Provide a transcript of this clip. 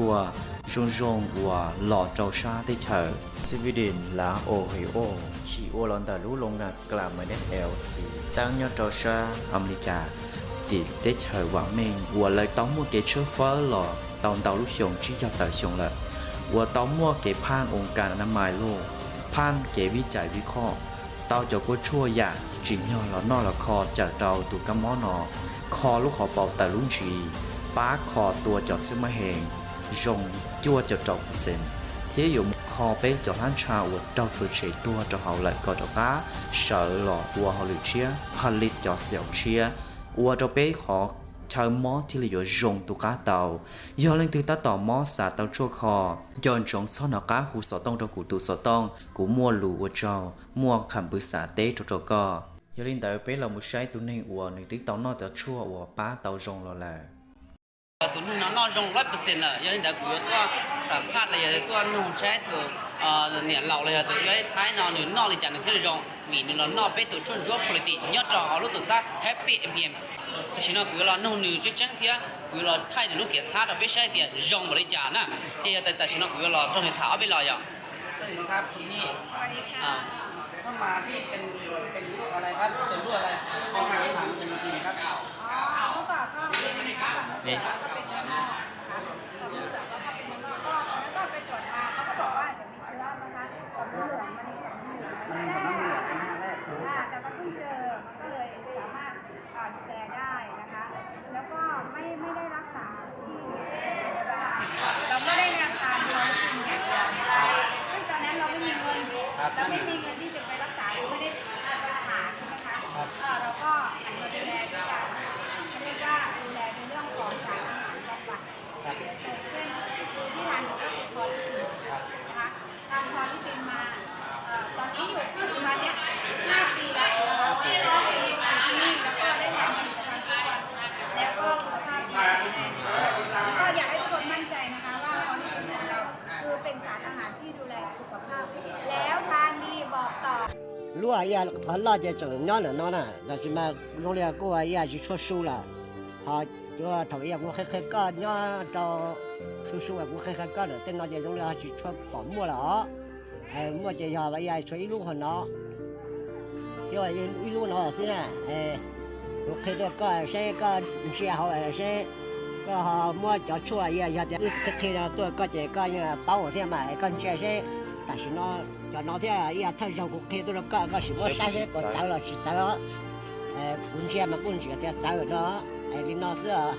tshuaj zoo zoo uas los rau sab teb chaws Sweden, Laos, Ohio, tsim ua los ntawm lub Longav Clamadex L C teeb nyob rau sab Amelikas, tim teb chaws vam meej uas lawv tau muaj kev tshawb fawb los tau ntau lub xyoo, tsib caug tawm xyoo lawm, uas tau muaj kev phaj oo kas na mais loj, phaj kev vij cais vij khoj, tau cov kua tshuaj yam tsim nyog los noj los kho cawm rau tus kab mob no, kho lub qhov paum tawm lub ntsis, pab kho tua cov xwb mab heev zoo cuaj caum rau percent, thiab yuav mus kho peb cov hlab ntsha uas raug rhuav tshem tuag rau hauv lawm kom rov qab sawv los ua hauj lwm tshiab, pha li cov xiaum tshiab, ua rau peb qhov chaw mob thiaj li yuav zoo tu qab tau. Yog leej twg tab tom mob xav tau tshuaj kho, nco ntsoov txhob hnov qab hu xov tooj rau kuv tus xov tooj, kuv muaj lus ua tsaug, muaj kham pwv xav teb rau rau koj. Yog li ntawd peb los mus saib tus neeg uas nws twb tau noj cov tshuaj uas pab tau zoo los lawm. Tus neeg no noj zoo lawm, yog li ntawd kuv yuav tuaj xam phaj los yog tuaj nug saib tus niam laus los yog tus yog ib thaib no nws noj li cas nws thiaj li zoo, vim nws los noj peb tus tshuaj ntsuab quality nyob rau hauv lub tuam txhab Happy M P M. Tam sim no kuv yuav los nug nws tseeb tseeb thiab kuv yuav los thaij nws lub kiav txhab rau peb saib tias zoo npaum li cas na. Ces yog tam sim no kuv yuav los nrog nws tham ob peb los yom.แต่ว่าเพิ่งเจอมันก็เลยสามารถ อ่าดูแลได้นะคะ แล้วก็ไม่ไม่ได้รักษาที่โรงพยาบาล เราก็ได้แนวทางเดียวกินอย่างเดียว ซึ่งตอนนั้นเราไม่มีเงิน เราไม่มีเงินที่จะไปรักษา ไม่ได้ไปผ่าใช่ไหมคะ เอ่อเราก็หันมาดูแลด้วยการเขาเรียกว่าดูแลในเรื่องของสารอาหารบำบัด เช่นคือที่ทานอยู่ก็คือคอลิสตินนะคะ ทานคอลิสตินมา เอ่อ ตอนนี้อยู่ปัจจุบันเนี้ยห้าปีแล้วนะคะ ก็เป็นอยู่ที่นี่แล้วก็ได้ทานผลิตภัณฑ์ทุกวัน แล้วก็สุขภาพดี ก็อยากให้ทุกคนมั่นใจนะคะว่าคอลิสตินของเราคือเป็นสารอาหารที่ดูแลสุขภาพ แล้วทานดีบอกต่อ Lub ib yam qhov loj ces tseem nyob ntawm no na, tab sis mas zoo li kuj ib yam tsis tshua su lawm. Ho thaum ib yam kuv qhia qhia koj nyob rau su su, kuv qhia qhia koj ntawm tej no ces zoo li ho tsis tshua pom muaj lawm os. Muaj ces yog ib yam tshuav ib lub qhov no thiab ib lub no xwb na. Kuv qhia tuaj koj seb koj ntsia hauv seb koj ho muab cov tshuaj ib yam yog tias wb qhia qhia no tuaj koj ces koj yeej paub thiab mas koj ntsia seb tam sim no cov no thiab ib yam thawj zaug kuv qhia tuaj rau koj, koj sim muab saib seb puas txawv los tsis txawv os. Kuv ntsia mas kuj ntsia tias txawv no, li no xwb os.